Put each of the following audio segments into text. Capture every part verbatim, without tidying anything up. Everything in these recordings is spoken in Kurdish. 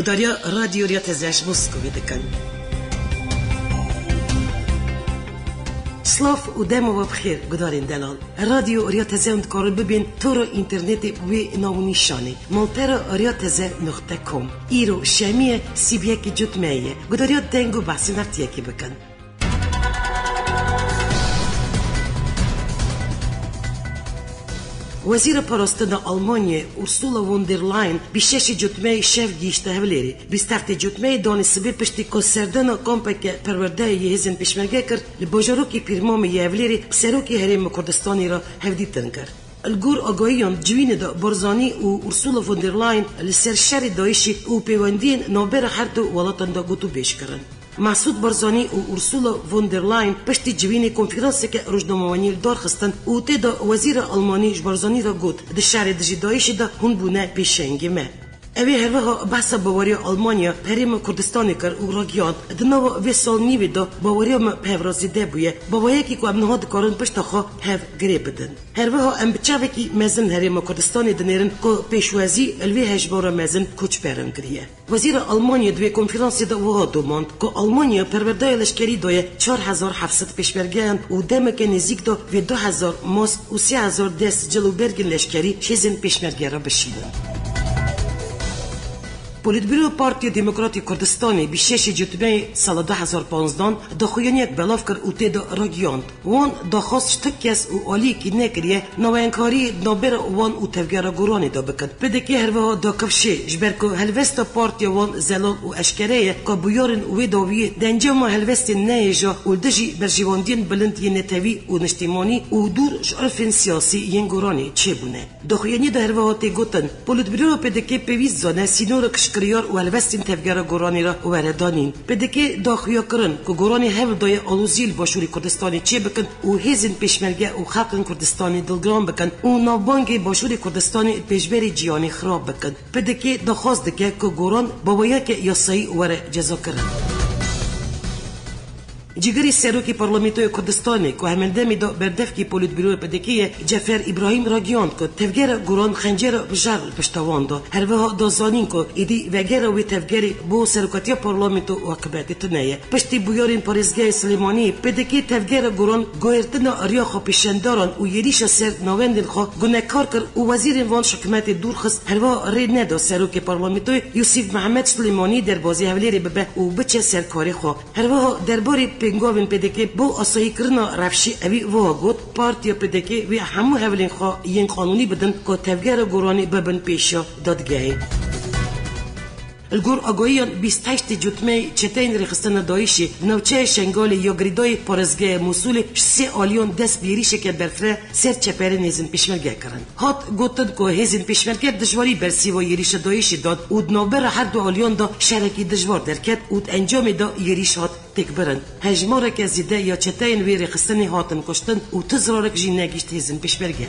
Dariya Radyo Riya Teze ji Moskovê dikin. Slav û dema we bi xêr, gudarên delal. Radyo Riya Teze hûn dikarin bibên tora înternetê bi wê nav û nîşanê, malpera riya teze nuqte com. Îro şemiyê sî û yekê cotmeyê ye. Gudariya deng û behsên heftiyekê bikin. Wezîra Parastina Almanyayê Ursula von der Leyen bîst û şeşê cotmeyê şev gihîşte Hevlêrê. Bîst û heftê cotmeyê danê sibê piştî ku serdana kampeke perwerdeyê yê hêzên pêşmerge kir, li bajarokê Pîrmamê yê Hevlêrê bi serokê Herêma Kurdistanê re hevdîtin kir. Li gor agahiyan civînê de Barzanî û Ursula von der Leyen li ser şerê DAIŞê û pêwendiyên navbera her du welatan de gotûbêj kirin. Mesûd Barzanî û Ursula von der Leyen piştî civînê konferanseke rojnamevaniyê li dar xistin û tê de wezîra Almanî ji Barzanî re got, di şerê dijî DAIŞê de hûn bûne pêşengê me. Ew ê herwiha behsa baweriya Almanya bi Herêma Kurdistanê kir û ragihand, di nava vê sal nîvê de baweriya me bi hev re zêde bûye, bawayekî ku em niha dikarin pişta xwe hev girê bidin. Herwiha em bi çavekî mezin Herêma Kurdistanê dinêrin ku pêşwazî li vê hejmara mezin koçberan kiriye. Wezîra Almanyayê di wê konferansê de wiha domand ku Almanya perwerdeya leşkerî daye çar hezar heft sed pêşmergeyan û demeke nêzîk de vê du hezar mas û sê hezar dest cil û bergên leşkerî ji hêzên pêşmerge re bişînin. Polîtbîroya Partiya Demokratî Kurdistanê bîst û şeşê Cotmeyê sala du hezar panzdan daxuyaniyek belav kir û tê de ragihand, wan daxwaz ji tu kes û aliyekî nekiriye, navendkarî di navbera wan û Tevgera Goranê de bikin. P D K herwiha da kifşê, ji ber ku helwesta partiya wan zelal û eşkere ye, ku bûyerên wê dawiyê di encama helwestên nehêja û li dijî berjewendiyên bilind yên netewî û niştimanî û dûr ji urfên siyasî yên Goranê çêbûne. Daxuyaniyê de herwiha tê gotin, Polîtbîroya P D K pêwîst zane sînorek ji kiryar û helwestên Tevgera Goranê re were danîn. P D K da xuyakirin ku Goranê hewl daye aloziyê li Başûrê Kurdistanê çêbikin û hêzên pêşmerge û xelkên Kurdistanê dilgiran bikin û navbangê Başûrê Kurdistanê li pêşberî cîhanê xirab bikin. P D K daxwaz dike ku Goran bi weyeke yasayî were cezakirin. Cîgirê Serokê Parlamentoya Kurdistanê ku hemendemê de berdevkê Polîtbîroya P D K ye, Cefer Îbrahîm ragihand ku tevgera Goran xencera bi jar li pişta wan da. Herwiha da zanîn ku êdî vegera wê tevgerê bo serokatiya parlamento û hikûmetê tune ye. Piştî bûyerên parêzgehê Silêmaniyê, P D K tevgera Goran guhertina riya xwepêşandaran û êrîşa ser navendên xwe gunekar kir û wezîrên van ji hikûmetê dûr xist, herwiha rê neda serokê parlamentoyê Yusîf Mihemed Silêmanî derbazî Hewlêrê bibe û biçe ser karê xwe. Herwiha derbarê pêngavên P D K bo asayîkirina rewşê ewî wiha got, Partiya P D K wê hemû hewlên xwe yên qanûnî bidin ku tevgera Goranê bibin pêşiya dadgehê. Li gor agahiyan bîst heştê Cotmeyê çeteyên rêxistina DAIŞê di navçeya Şengalê ya girêdayî parêzgeha Mûsulê ji sê aliyan dest bi êrîşeke berfireh ser çeperên hêzên pêşmerge kirin. Hat gotin ku hêzên pêşmerge dijwarî bersîva êrîşa DAIŞê dan û di navbera her du aliyan de şerekî dijwar derket û di encamê de êrîş hat têkbirin. Hejmareke zêde ya çeteyên wê rêxistinê hatin kuştin û tu zirarek jî negihîşt hêzên pêşmerge.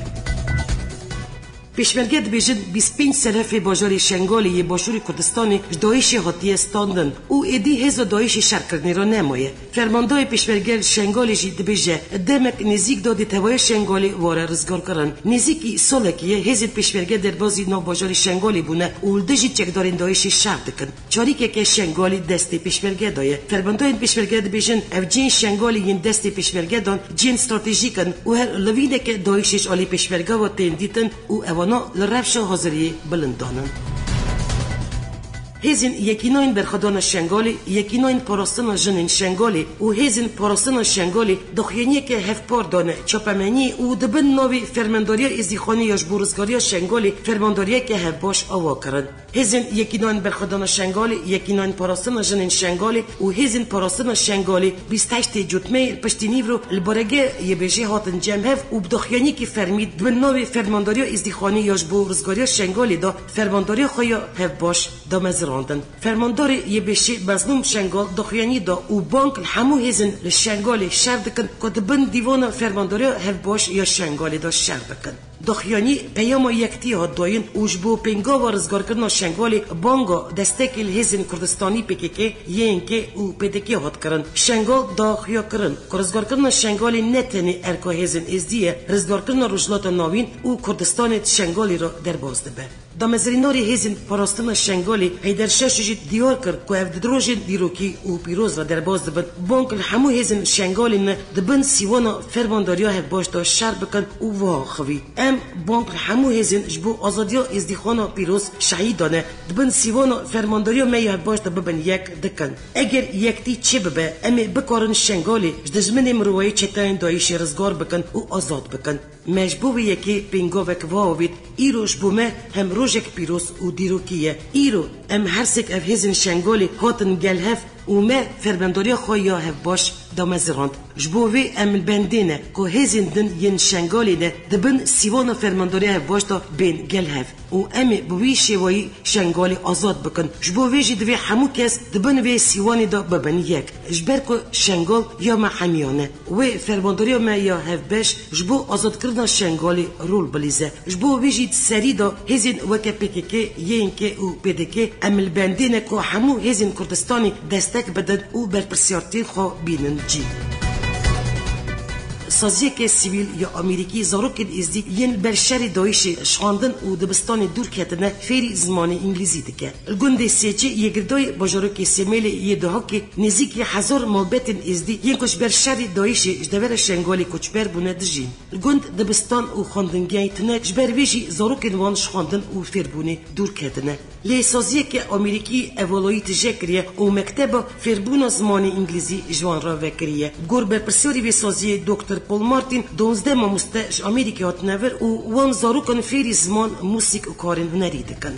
Pêşmerge dibêjin bîst pênc serhefê bajarê Şengalê yê Başûrê Kurdistanê ji DAIŞê hatiye standin û êdî hêza DAIŞê şerkirinê re nemaye. Fermandayê pêşmerge li Şengalê jî dibêje, demek nêzîk da dê tevaya Şengalê were rizgarkirin. Nêzîkî salekê ye hêzên pêşmerge derbazî nav bajarê Şengalê bûne û li dijî çekdarên DAIŞê şer dikin. Çarîkeke Şengalê destê pêşmerge de ye. Fermandayên pêşmerge dibêjin, ev cihên Şengalê yên destê pêşmerge dan cihên stratejîk in û her livîneke DAIŞê ji alî pêşmerge ve tên dîtin û evana li rewşa haziriyê bilind dan in. Hêzên Yekînayên Berxwedana Şengalê, Yekînayên Parastina Jinên Şengalê û Hêzên Parastina Şengalê daxuyaniyeke hevpar dane çapemeniyê û di bin navê Fermandariya Êzîxanê ya ji bo Rizgariya Şengalê fermandariyeke hevbaş ava kirin. Hêzên Yekînayên Berxwedana Şengalê, Yekînayên Parastina Jinên Şengalê û Hêzên Parastina Şengalê bîst heştê Cotmeyê li piştî nîvro li baregeh YBJ'ê hatin cem hev û bi daxuyaniyekî fermî di bin navê Fermandariya Êzdîxanê ya ji bo Rizgariya Şengalê de fermandariya xwe ya hevbaş damezirandin. Fermandarê YBŞ'ê Mezlûm Şengal daxuyaniyê da û bang li hemû hêzên li Şengalê şer dikin ku di bin dîvana Fermandariya Hevbaş ya Şengalê de şer bikin. Daxuyanî peyama yektî hat dayîn û ji bo pêngava rizgarkirina Şengalê banga destekê li hêzên Kurdistanî P K K, Y N K û P D K hat kirin. Şengal daxuya kirin ku rizgarkirina Şengalê ne tenê erka hêzên êzdî ye, rizgarkirina Rojhilata Navîn û Kurdistanê di Şengalê re derbas dibe. Damezrîndarê Hêzên Parastina Şengalê Heyder Şaşo jî diyar kir ku ev di rojên dîrokî û pîroz re derbas dibin. Bang li hemû hêzên Şengalê ne di bin sîwana Fermandariya Hevbaş de şer bikin û wiha xivî: Em bang li hemû hêzên ji bo azadiya êzdîxana pîroz şehîdan e, di bin sîwana Fermandariya me ya Hevbaş de bibin yek, dikin. Eger yektî çêbibe, em ê bikarin Şengalê ji dijminê mirovayê çeteyên DAIŞê rizgar bikin û azad bikin. Me ji bo vê yekê pêngavek wiha avêt, îro ji bo me hem rojek pîroz û dîrokî ye. Îro em her sêk ev hêzên Şengalê hatin gel hev û me fermendariya xwe ya hevbaş damezirand. Ji bo vê em li bendê ne ku hêzên din yên Şengalê ne di bin sîwana fermendariya hevbaş de bên gel hev û em ê bi wî şêwayî Şengalê azad bikin. Ji bo vê jî divê hemû kes di bin vê sîwanê de bibin yek. Ji ber ku Şengal ya me hemiyan e, wê fermandariya me ya hevbeş ji bo azadkirina Şengalê rol bilîze. Ji bo vê jî di serî de hêzên weke P K K, Y N K û P D K em li bendê ne ku hemû hêzên Kurdistanê destek bidin û berpirsiyartiyên xwe bînin cî. Saziyeke sivîl ya Amerîkî zarokên êzdî yên ber şerê DAIŞê ji xwendin û dibistanê dûr ketine fêrî zimanê îngilîzî dike. Li gundê Sêçê yê Girdayê bajarokê Sêmêlê yê Duhokê nêzîkî hezar malbetên êzdî yên ku ji ber şerê DAIŞê ji devera Şengalê koçber bûne dijîn. Li gund dibistan û xwendingehên tune, ji ber vê jî zarokên wan ji xwendin û fêrbûnê dûr ketine. Lê saziyeke Amerîkî ev alayî tije kiriye û mekteba fêrbûna zimanê îngilîzî ji wan re vekiriye. Bi gor berpirsyarê vê saziyê Doktor Paul Martin, duwazdeh mamoste ji Amerîkê hatine vir û wan zarokan fêrî ziman, mûsîk û karên hunerî dikin.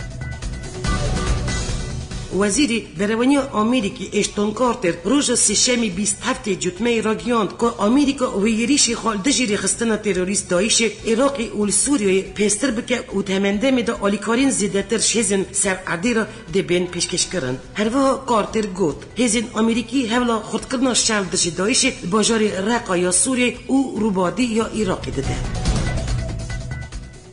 Wezîrê Berevaniya Amerîkî Ashton Carter roja Sêşemî bîst heftê Cotmeyê ragihand ku Amerîka wê êrîşê xwe li dijî rêxistina terorîst DAIŞê Iraqê û li Sûriyeyê pêztir bike û di hemendemê de alîkariyên zêdetir ji hêzên ser erdê re dê bên pêşkêşkirin. Herwiha Carter got, hêzên Amerîkî hewla xurtkirina şer li dijî DAIŞê li bajarê Reqa ya Sûriyeyê û Rûbadî ya Iraqê dide.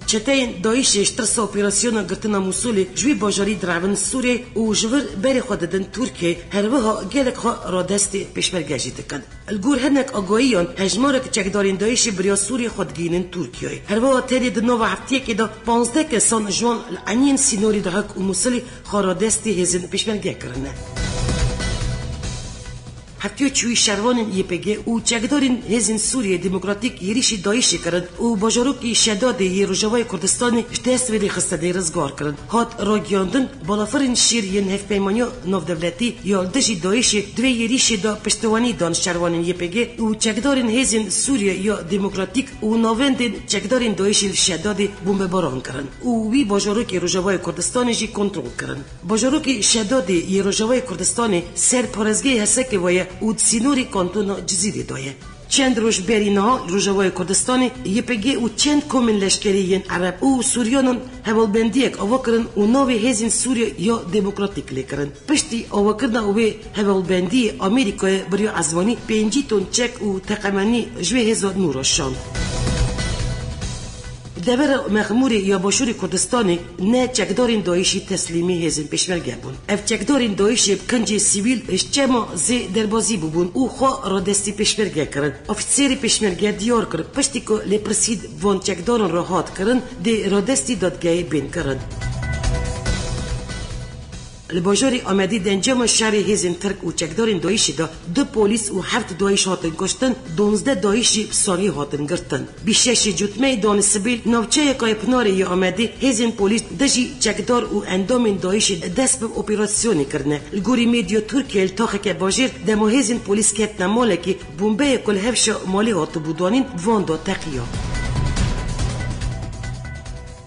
Çeteyên DAIŞê ji tirsa operasyona girtina Mûsulê ji wî bajarî direvin Sûriyê û ji vir berê xwe didin Tirkiyeyê, herwiha gelek xwe radestê pêşmerge jî dikin. Li gor hinek agahiyan, hejmarek çekdarên DAIŞê bi riya Sûriyê xwe digihînin Tirkiyeyê. Herwiha tenê di nava heftiyekê de panzdeh kesan ji wan li eniyên sînorî Dihok û Mûsulê xwe radestê hêzên pêşmerge kirine. Heftiya çûyî şervanên Y P G û çekdarên Hêzên Sûriyê Demokratîk êrîşî DAIŞê kirin û bajarokî Şedadê yê Rojavayê Kurdistanê ji dest vê rêxistinê rizgar kirin. Hat ragihandin, balafirên şîr yên Hevpeymaniya Navdewletî ya li dijî DAIŞê di vê êrîşê de piştewanî dan şervanên Y P G û çekdarên Hêzên Sûriye ya Demokratîk û navendên çekdarên DAIŞê li Şedadê bombebaran kirin û wî bajarokê Rojavayê Kurdistanê jî kontrol kirin. Bajarokê Şedadê yê Rojavayê Kurdistanê ser parêzgehê Hesekê ve ye û di sînorê kantona Cizîrê de ye. Çend roj berî niha li Rojavayê Kurdistanê Y P G û çend komên leşkerî yên Ereb û Suryanan hevalbendiyek ava kirin û navê Hêzên Sûriye ya Demokratîk lê kirin. Piştî avakirina wê hevalbendiyê Amerîkayê bi riya ezvanî pêncî ton çek û teqemenî ji wê hêza nû re şand. Devera Mexmûrê ya Başûrê Kurdistanê ne çekdarên DAIŞî teslîmî hêzên pêşmerge bûn. Ev çekdarên DAIŞê bi kincê sivîl ji çema zê derbazî bûbûn û xwe radestî pêşmerge kirin. Ofîserê pêşmerge diyar kir, piştî ku lêpirsî van çekdaran re hat kirin, dê radestî dadgehê bên kirin. Li bajarê Amedê di encama şerê hêzên Tirk û çekdarên DAIŞê de du polîs û heft DAIŞ hatin kuştin, duwazdeh DAIŞ jî bi sariyê hatin girtin. Bîst û şeş Cotmeyê danê sibê li navçeya Kayapinarê yê Amedê hêzên polîs dijî çekdar û endamên DAIŞê dest bi operasyonê kirine. Li gorî medya Tirkiyeyê li taxeke bajêr dema hêzên polîs ketine malekê, bombeyek ku li hevşa malê hatibû danîn, van da teqiya.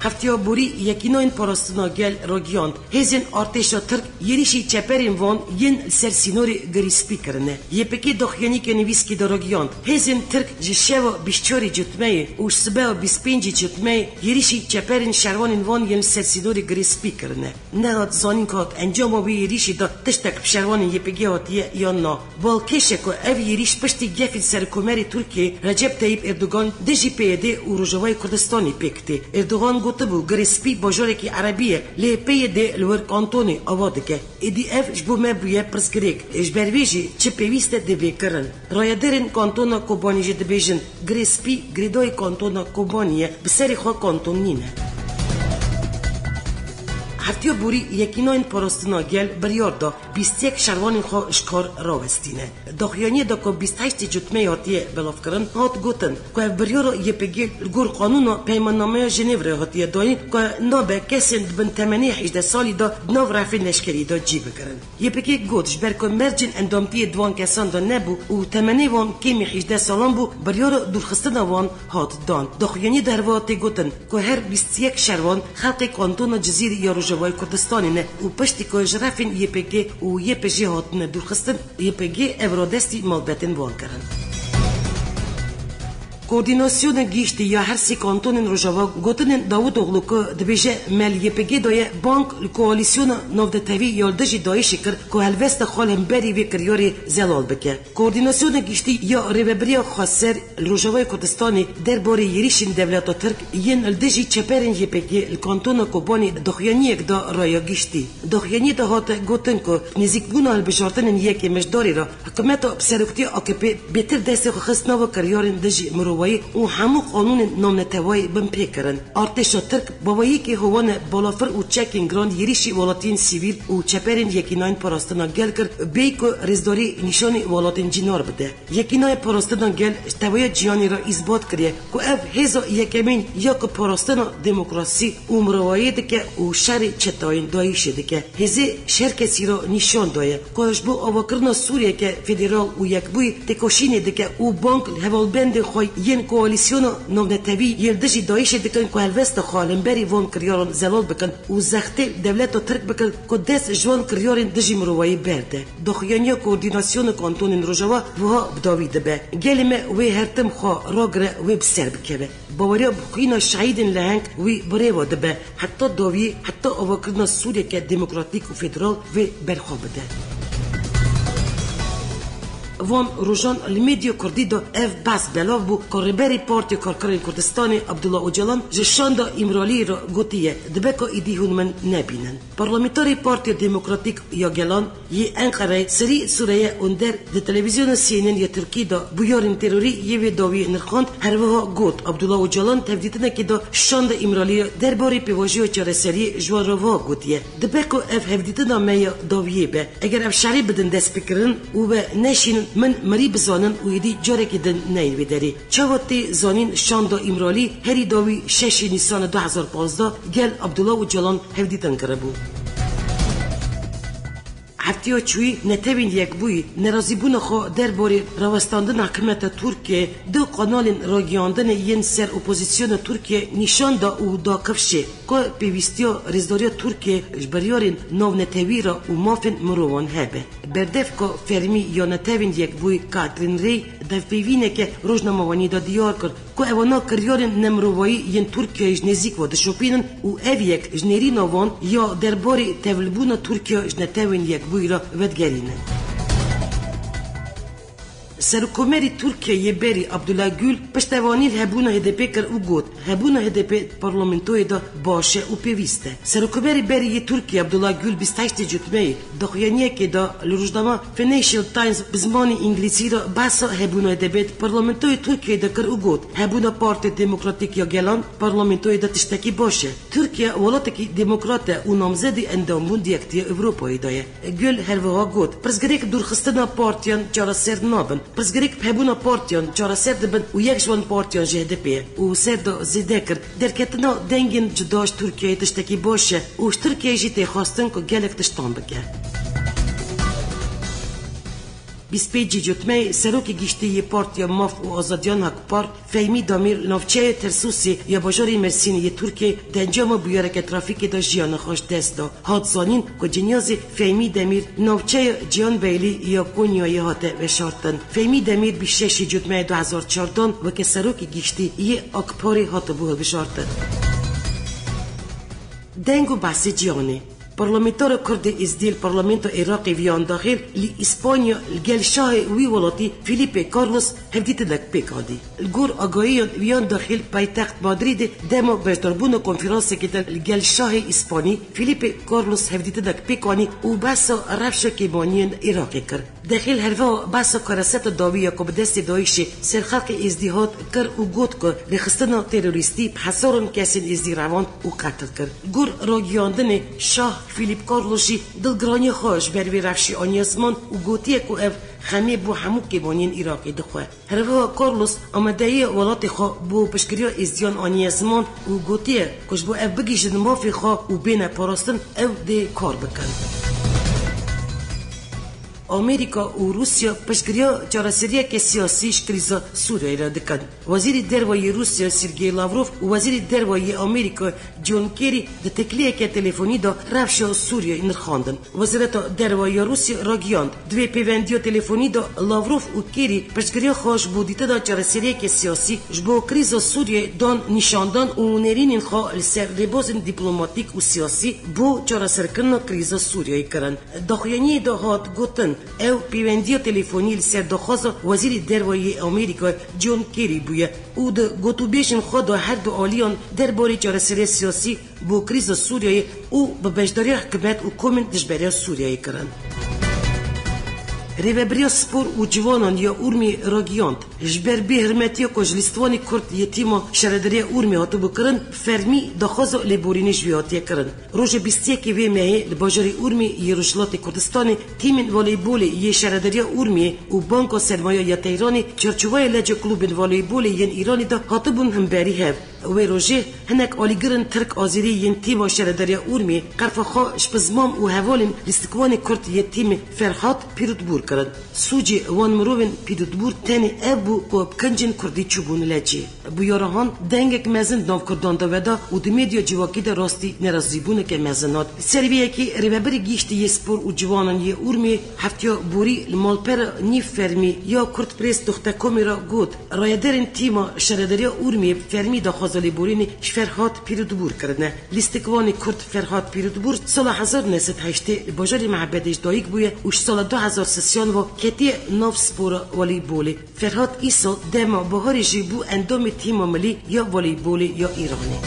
Hefteya borî Yekînayên Parastina Gel ragihand, hêzên artêşa Tirk êrîşî çeperên van yên li ser sînorê Girîspî kirine. Y P G daxuyaniyeke nivîskî de ragihand, hêzên Tirk ji şeva bîst çarê Cotmeyê û ji sibeya bîst pêncî Cotmeyê êrîşî çeperên şervanên van yên li ser sînorê Girîspî kirine. Nehat zanîn ku hat encama wê êrîşî de tiştek bi şervanên Y P G hatiye yan na. Balkêş e ku ev êrîş piştî gefên Serokkomarê Tirkiyê Recep Tayyip Erdogan dijî P Y D û Rojavayê Kurdistanê pêk tê. Erdogan gotibû, Girê Spî bajarekî erebî ye, lê P Y D li wir kantonê ava dike. Êdî ev ji bo me bûye pirsgirêk. Ji ber vê jî çi pêwîst e divê kirin. Rayedarên kantona Kobanî jî dibêjin, Girê Spî girêdayî kantona Kobanî ye, bi serê xwe kanton nîne. Hefteya borî Yekînayên Parastina Gel biryar da bîst yek şervanên xwe ji kar rawestîne. Daxuyaniyê de ku bîst heştê Cotmeyê hatiye belavkirin, hat gotin ku ev biryara Y P G li gor qanûna Peymannameya Jenêvrê hatiye dayîn ku nabe kesên di bin temenê hejdeh salî de di nav refên leşkerî de cî bigirin. Y P G got, ji ber ku mercên endamtiyê di van kesan de nebû û temenê wan kêmî hejdeh salan bû, biryara dûrxistina wan hat dan. Daxuyaniyê de herwiha tê gotin ku her bîst yek şervan xelkê kantona Cizîrê ya Rojavayê Kurdistanê ne û piştî ku ji refên Y P G û Y P J hatine dûrxistin, Y P G ev radestî malbetên wan kirin. Koordînasyona Giştî ya her sê kantonên Rojava gotinên Davutoglu ku dibêje me li Y P G daye bang li koalîsyona navnetewî ya li dijî DAIŞê kir ku helwesta xwe li hemberî vê kiryarê zelal bike. Koordînasyona Giştî ya Rêvebiriya Xweser li Rojavayê Kurdistanê derbarê êrîşên dewleta Tirk yên li dijî çeperên Y P G li kantona Kobanê daxuyaniyek da raya giştî. Daxuyaniyê de hate gotin ku nêzîkbûna hilbijartinên yekê Mijdarê re Hikûmeta bi seroktiya A K P bêtir destê xwe xist nava kiryarên dijî mirovayî û hemû qanûnên navnetewayî binpê kirin. Artêşa Tirk baweyîkê hovane balafir û çekên giran êrîşî welatiyên sivîl û çeperên Yekînayên Parastina Gel kir, bêyî ku rêzdarî nîşanî welatên cînar bide. Yekînayên Parastina Gel ji teveya cîhanê re îsbat kiriye ku ev hêza yekemîn ya ku parastina demokrasî û mirovahiyê dike û şerê çetayên DAIŞê dike. Hêzê ji her kesî re nîşan daye ku ji bo avakirina Sûriyeke federal û yekbûyî têkoşînê dike û bang li hevalbendên xwe yên koalîsyona navnetewî yên dijî DAIŞê dikin ku helwesta xwe li hemberî van kiryaran zelal bikin û zextê li dewleta Tirk bikin ku dest ji wan kiryarên dijî mirovahiyê berde. Daxuyaniya Koordînasyona Kantonên Rojava wiha bi dawî dibe. Gelê me wê her tim xwe ragire, wê bi ser bikeve. Baweriya bi xwîna şehîdên leheng wî bi rê ve dibe. Heta dawiyê, heta avakirina Sûriyeke demokratîk û federal wê berxwe bide. Van rojan li medya kurdî de ev behs belav bû ku Rêberê Partiya Karkerên Kurdistanê Abdullah Ocalan ji şanda Îmraliyê re gotiye, dibe ku êdî hûn min nebînin. Parlamenterê Partiya Demokratîk ya Gelan yê Enqereyê Serî Sureye Onder di televîzyona C N N ya Tirkî de bûyerên terorî yê vê dawiyê nirxand, her wiha got, Abdullah Ocalan tevdîtinekê de şanda Îmraliyê derbarê pêvajoya çareseriyê ji wan re wiha gotiye, Dibe ku ev hevdîtina me ya dawiyê be. Eger ev şerî bidin destpêkirin û we neşînin, min mirî bizanin û êdî carekî din neyên wê derê. Çawa tê zanîn şanda Îmralî herî dawî şeşê Nîsana du hezar pazdeh gel Abdullah Ocalan hevdîtin kiribû. Hefteya çûyî Netewên Yekbûyî nerazîbûna xwe derbarê rawestandina hikûmeta Tirkiyeyê du kanalên ragihandinê yên ser opozîsyona Tirkiyeyê nîşan da û da kifşê ku pêwîstiya rêzdariya Tirkiyeyê ji biryarên navnetewî re û mafên mirovan hebe. Berdevka fermî ya Netewên Yekbûyî Katrin Rey di hevpeyvîneke rojnamevaniyê de diyar kir ku evana kiryarên nemirovayî yên Tirkiyeyê ji nêzîk ve dişopînin û ev yek ji nêrîna van ya derbarê tevlibûna Tirkiye ji Netewên Yekbûyî re vedigerîne. Serokkomarê Tirkiyeyê yê berî Abdullah Gül piştevanî li hebûna H D P kir û got, Hebûna H D P di parlamentoyê de baş e û pêwîst e. Serokkomarê berî yê Tirkiyê Abdullah Gül bîst heştê Cotmeyê daxuyaniyekê de li rojnama Financial Times bi zimanê îngilîzî re behsa hebûna H D P di parlamentoyê Tirkiyeyê de kir û got, Hebûna Partiya Demokratîk ya Gelan di parlamentoyê de tiştekî baş e. Tirkiye welatekî demokrat e û namzedê endambûn di Yekîtiya Ewropayê de ye. Gül her wiha got, Pirsgirêk dûrxistina partiyan çareser nabin. Pirsgirêk bi hebûna partiyan çareser dibin û yek ji wan partiyan jî H D P ye. Û ser de zêde kir, Derketina dengên cuda ji Tirkiyeyê tiştekî baş e û ji Tirkiyeyê jî tê xwestin ku gelek tiştan bike. Bîst pêncî Cotmeyê Serokê Giştî yê Partiya Maf û Azadiyan HAK-PAR, Fehmî Demîr, li navçeya Tersûsê ya bajarê Mersînê yê Tirkiyê di encama bûyereke trafîkê de jiyana xwe ji dest da. Hat zanîn ku cinyazê Fehmî Demîr navçeya Cihanbeylî ya Konyayê hate veşartin. Fehmî Demîr bîst şeşê Cotmeyê du hezar çardan weke Serokê Giştî yê HAK-PARê hatibû hilbijartin. Deng û behsê cîhanê. Parlamentara Kurd ê Êzdî li Parlamentoya Iraqê Viyan Daxil li Îspanya li gel şahê wî welatî Filipe Carlos hevdîtinek pêk anî. Li gor agahiyan Viyan Daxil paytext Madrîdê dema beşdarbûna konferansekê de li gel şahê Îspanî Filipe Carlos hevdîtinek pêk anî û behsa rewşa kêmaniyên Iraqê kir. Daxil herweha behsa kareseta dawî ya ku bi destê DAIŞê ser xelkê Êzdî hat kir û got ku rêxistina terorîstî bi hezaran kesên Êzdî revand û qetil kir. Gor ragihiyandinê Şah Fîlîp Karlos jî dilgiraniya xwe ji ber vê rewşê aniye ziman û gotiye ku ev xemê bo hemû kêbaniyên Iraqê dixwe. Herweha Karlos amadeyiya welatê xwe bo piştgiriya Êzdiyan aniye ziman û gotiye ku ji bo ev bigihîjin mafê xwe û bêne parastin, ew dê kar bikin. Amerîka û Rûsya piştgiriya çareseriyeke siyasî ji krîza Sûriyeyê re dikin. Wezîrê Derve yê Rûsya Sergey Lavrov û Wezîrê Derve yê Amerîka John Kerry di tekliyeke telefonî de rewşa Sûriyeyê nirxandin. Wezareta Derve ya Rûsya ragihand, di vê pêvendiya telefonî de Lavrov û Kerry piştgiriya xwe ji bo dîtina çareseriyeke siyasî ji bo krîza Sûriyeyê dan nîşandan û nêrînên xwe li ser rêbazên dîplomatîk û siyasî bo çareserkirina krîza Sûriyeyê kirin. Daxuyaniyê de hat gotin, ew pêvendiya telefonî li ser daxwaza Wezîrê Derve yê Amerîkayê John Kerry bûye û di gotûbêjên xwe de her du aliyan derbarê çareseriya siyasî bo krîza Sûriyeyê û bi beşdariya hikûmet û komên dijberiya Sûriyeyê kirin. Rêvebiriya Spor û Ciwanan ya Urmiyê ragihand, ji ber bêhirmetiya ku ji lîstvanê Kurd yê tîma şaredariya Urmiyê hatibû kirin, fermî daxwaza lêborînê ji wî hatiye kirin. Roja bîst yekê vê mehê li bajarê Urmiyê yê Rojhilatê Kurdistanê tîmên voleybolê yê Şaredariya Urmiyê û Banka Sermaya ya Teyranê çarçoveya lece klûbên voleybolê yên Îranê de hatibûn hemberî hev. Wê rojê hinek alîgirên Tirk-Azerî yên tîma Şaredariya Urmiyê qerfa xwe ji pizmam û hevalên lîstikvanê Kurd yê tîmê Ferhat Pîrûtbûr kirin. Sûcê wan mirovên pîrûtbûr tenê ev bû ku bi kincên Kurdî çûbûn lecê. Bûyera han dengek mezin di nav Kurdan de veda û di medya civakî de rastî nerazîbûneke mezin hat. Ser vê yekê Rêvebirê Giştî yê Spor û Ciwanan yê Urmiyê Heftiya Borî li malpera nîv fermî ya Kurdpress doxte komê re got, rayedarên tîma şaredariya Urmiyê fermî daxwaza lêborînê ji Ferhat Pîrûtbûr kirine. Lîstikvanê Kurd Ferhat Pîrûtbûr sala hezar neh sed heştê li bajarê Mehebedê ji dayik bûye û ji sala du hezar sisiyan ve ketiye nav spora voleybolê. Ferhat îsal dema biharê jî bû endamê tîma milî ya voleybolê ya Îranê.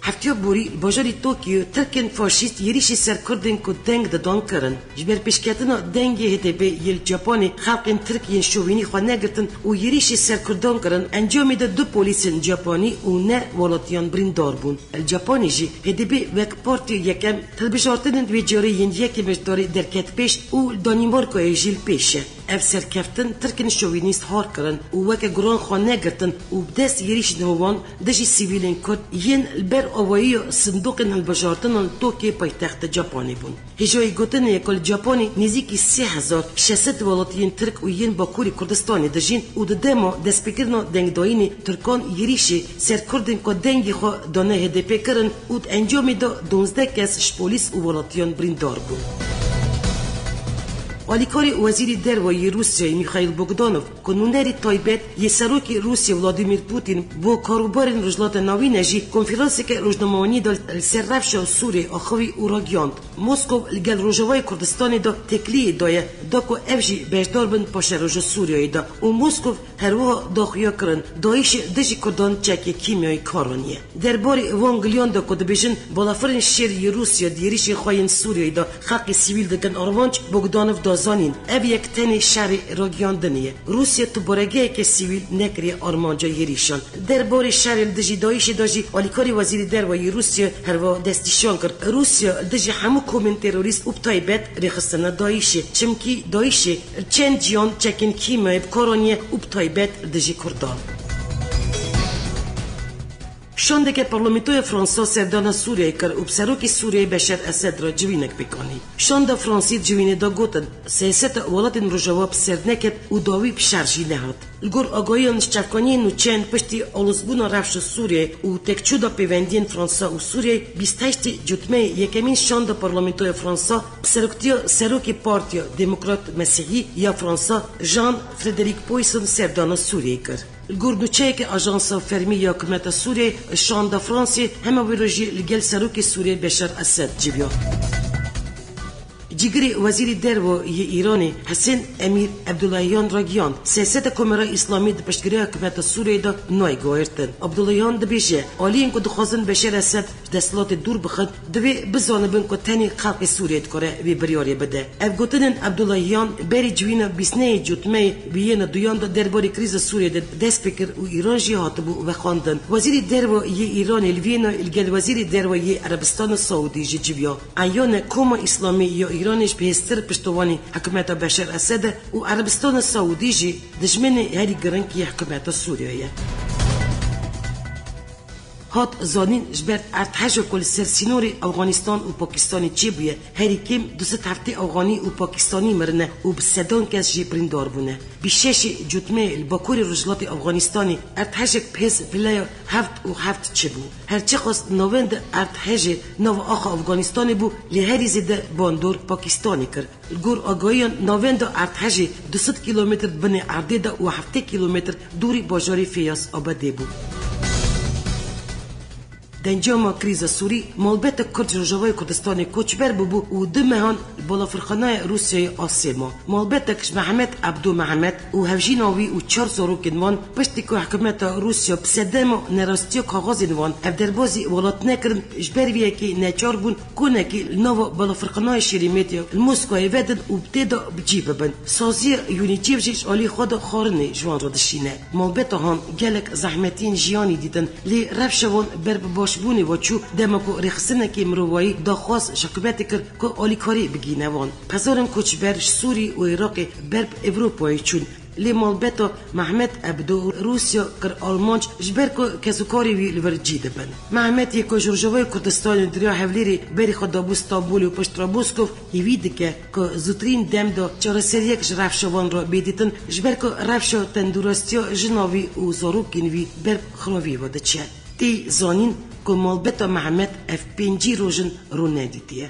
Heftiya borî li bajarê Tokyo Tirkên faşîst êrîşî ser Kurdên ku deng didan kirin. Ji ber pêşketina dengê H D P yê li Cepanê xelkên Tirk yên şovînî xwe negirtin û êrîşî ser Kurdan kirin, encamê de du polîsên Cepanî û neh welatiyan birîndar bûn. Li Cepanê jî H D P wek partiya yekem hilbijartinên vê carê yên yekê beşdarê derket pêş û li Danîmarkayê jî li pêş e. Ev serkeftin Tirkên şovînîst har kirin û weke guran xwe negirtin û bi dest êrîşên wan dijî sivîlên Kurd yên li ber avayiya sindoqên hilbijartinan li Tokyo paytexta Cepanê bûn. Hêjayî gotinê ye ku li Cepanê nêzîkî sê hezar şeş sed welatiyên Tirk û yên Bakurê Kurdistanê dijîn û di dema destpêkirina dengdayînê Tirkan êrîşê ser Kurdên ku dengê xwe dane H D P kirin û di encamê de duwazdeh kes ji polîs û welatiyan birîndar bûn. Alîkarê Wezîrê Derve yê Rûsyayê Mîxaîl Bogdanov, ku nûnerê taybet yê Serokê Rûsya Vladimir Putin bo karûbarên Rojhilata Navîn e jî konferanseke rojnamewaniyê de li ser rewşa Sûriyê axivî û ragihand, Moskov li gel Rojavayê Kurdistanê de tekliyê daye da ku ev jî beşdar bin paşeroja Sûriyeyê de û Moskov herwiha daxuya kirin, DAIŞê dijî Kurdan çekê kîmyayî kar aniye. Derbarê wan giliyan de ku dibêjin balafirên şêr yê Rûsya di êrîşên xwe yên Sûriyeyê de xelkê sivîl dikin armanc, Bogdanov da zanîn, ev yek tenê şerê ragihiyandinê ye. Rûsya tu baregeheke sivîl nekiriye armanca êrîşan. Derbarê şerê li dijî DAIŞê de jî alîkarê Wezîrê Derve yê Rûsya herwiha destnîşan kir, Rûsya li dijî hemû komên terorîst û bi taybet rêxistina DAIŞê, çimkî DAIŞê li çend ciyan çekên kîmyayê bi kar aniye û bi taybet li dijî Kurdan. Şandeke Parlamentoya Fransa serdana Sûriyeyê kir û bi serokê Sûriyeyê Beşar Esed re civînek pêk anî. Şanda Fransî di civînê de gotin, siyaseta welatên Rojava bi ser neket û dawî bi şer jî nehat. Li gor agahiyan, ji çavkaniyên nûçeyên piştî alozbûna rewşa Sûriyeyê û têkçûda pêvendiyên Fransa û Sûriyeyê, bîst heştê Cotmeyê yekemîn şanda Parlamentoya Fransa bi seroktiya serokê Partiya Demokrat Mesîhî ya Fransa Jean Frederic Poisson serdana Sûriyeyê kir. Li gor nûçeyeke ajansa fermî ya hikûmeta Sûriyeyê, şanda Fransê hema wê rojî li gel serokê Sûriyeyê Beşar Esed civiya. Cîgirê Wezîrê Derve yê Îranê Hisên Emîr Ebdullahiyan re gihan, siyaseta Komara Îslamî di piştgiriya hikûmeta Sûriyeyê de nayê guhertin. Abdullahiyan dibêje, aliyên ku dixwazin Beşar Esed ji desthilatê dûr bixin, divê bizanibin ku tenê xelkê Sûriyê dikare vê biryarê bide. Ev gotinên Ebdullahiyan berî civîna bîst nehê Cotmeyê bi yên duyan de derbarê krîza Sûriyê de dest pê kir û Îran jî hatibû vexwendin. Wezîrê Derve yê Îranê li Vîyena li gel Wezîrê Derve yê Erebistana Saûdî jî civiya. Eyan e, Koma Îslamî ya Îranê ji bihêztir piştevanî hikûmeta Beşar Esed e û Erebistana Saûdî jî dijminê herî giring yê hikûmeta Sûriyeyê ye. Hat zanîn, ji ber erdheja ku li ser sînorê Afxanistan û Pakistanê çêbûye, herî kêm du sed heftê Afxanî û Pakistanî mirine û bi sedan kes jî birîndar bûne. Bîst şeşê Cotmeyê li bakurê rojhilatê Afxanistanê erdhejek bi hêz vileya heft û heft çêbû. Her çiqas navenda erdhejê nava axa Afganistanê bû, lê herî zêde bandor Pakistanê kir. Li gor agahiyan, navenda erdhejê du sed kîlometr di binê erdê de û heftê kîlometr dûrî bajarê Feyaz Abadê bû. Dencama krîza Sûrî, malbete Kurd ji Rojavayê Kurdistanê koçber bûbû û du mehan li balafirxanaya Rûsyayê Asê ma. Malbetek ji Mehmet Ebdo Mehmet û hevjîna wî û çar zarokên wan, piştî ku hikûmeta Rûsya bi sedema nerastiya kaxezên wan ev derbazî welat nekirin, ji ber vê yekê neçar bûn konekî li nava balafirxanaya Şêrîmêtê li Moskayê vedin û bi tê de bi cî bibin. Saziya UNICEF jî ji alî xwe de xwarinê ji wan re dişîne. Malbeta han gelek zehmetiyên jiyanî dîtin, lê rewşa wan ber bi başbûnê ve çû, dema ku rêxistinekî mirovayî daxwaz ji hikûmetê kir ku alîkarî bigihîne wan. Hezarên koçber ji Sûrî û Iraqê ber bi Ewropayê çûn. Lê malbeta Mehmet Ebdo Rûsya kir armanc, ji ber ku kesûkarê wî li vir cî dibin. Mehmet yê ku ji Rojavayê Kurdistanê di riya Hewlêrê berî xwe dabû Stenbolê û piştre Moskov, hêvî dike ku zûtirîn dem de çareseriyek ji rewşa wan re bê dîtin, ji ber ku rewşa tendûrastiya jina wî û zarokên wî ber bi xiraviyê ve diçe. Tê zanîn ku malbeta Mehmet ev pêncî roj in rûnedîtiye.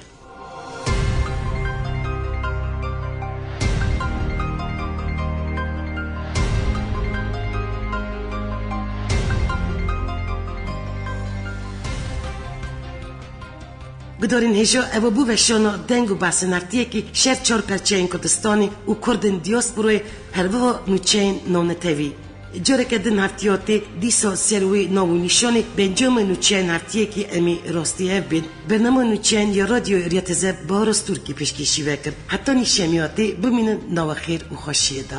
Gudarên hêja, ev bû veşana deng û behsên heftiyekî ji her çar perçeyên Kurdistanê û Kurdên diasporayê, her wiha nûçeyên navnetewî. Careke din heftiya tê, dîsa ser wê nav û nîşanê bi encamê nûçeyên heftiyekî em ê rastî hev bên. Bernama nûçeyên ya Radyoyê Rêya Teze Bahar Öztürk'î pêşkêşî ve kir. Heta nîşemiya tê, bimînin nava xêr û xweşiyê de.